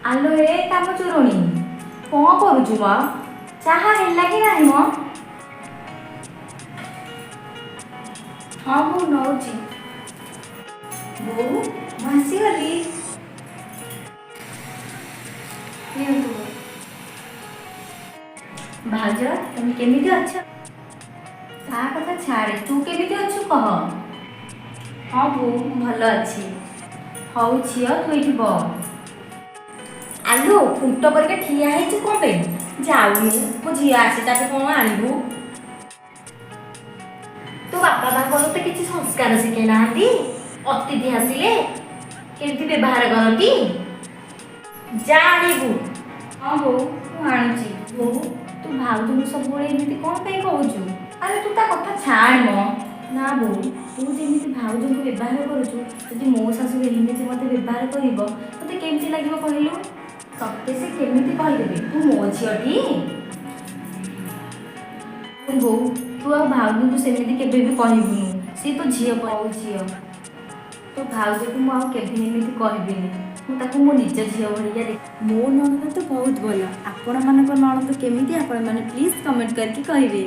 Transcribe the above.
ଆଲୋ ଏ କାମ ଚୋରଣୀ, କ'ଣ କରୁଛୁ ମ? ଚାହା ହେଲା କି ନାହିଁ ମ? ହଁ, ମୁଁ ନଉଛି। ବୋଉ, ମୁଁ ଆସିଗଲି। ନିଅନ୍ତୁ ବୋଉ। ଭାଉଜ, ତମେ କେମିତି ଅଛ? ତା କଥା ଛାଡ଼େ, ତୁ କେମିତି ଅଛୁ କହ। ହଁ ବୋଉ, ମୁଁ ଭଲ ଅଛି। ହଉ ଝିଅ, ତୁ ଏଇଠି ବ। ଆଲୋ, ଖୁଣ୍ଟ ପରିକା ଠିଆ ହେଇଛୁ କ'ଣ ପାଇଁ? ଯାଉନୁ, ମୋ ଝିଅ ଆସି ତାକୁ କ'ଣ ଆଣିବୁ। ତୋ ବାପା ମା କ'ଣ ତୋତେ କିଛି ସଂସ୍କାର ଶିଖେଇ ନାହାନ୍ତି? ଅତିଥି ଆସିଲେ କେମିତି ବ୍ୟବହାର କରନ୍ତି? ଯା ଆଣିବୁ। ହଁ ବୋଉ, ମୁଁ ଆଣୁଛି। ବୋଉ, ତୁ ଭାଉଜଙ୍କୁ ସବୁବେଳେ ଏମିତି କ'ଣ ପାଇଁ କହୁଛୁ? ଆରେ, ତୁ ତା କଥା ଛାଡ଼ ମ। ନା ବୋଉ, ତୁ ଯେମିତି ଭାଉଜଙ୍କୁ ବ୍ୟବହାର କରୁଛୁ, ଯଦି ମୋ ଶାଶୁ ଏମିତି ମୋତେ ବ୍ୟବହାର କରିବ, ତୋତେ କେମିତି ଲାଗିବ କହିଲୁ? ତତେ ସେ କେମିତି କହିଦେବେ? ତୁ ମୋ ଝିଅଟି। ବୋଉ, ତୁ ଆଉ ଭାଉଜଙ୍କୁ ସେମିତି କେବେ ବି କହିବୁନୁ। ସିଏ ତୋ ଝିଅ। ହଉ ଝିଅ, ତୋ ଭାଉଜକୁ ମୁଁ ଆଉ କେବେ ଏମିତି କହିବିନି। ମୁଁ ତାକୁ ମୋ ନିଜ ଝିଅ ଭଳିଆ ଦେଖ। ମୋ ନଣନ୍ଦ ତ ବହୁତ ଭଲ। ଆପଣମାନଙ୍କ ନଣନ୍ଦ କେମିତି, ଆପଣମାନେ ପ୍ଲିଜ୍ କମେଣ୍ଟ କରିକି କହିବେ।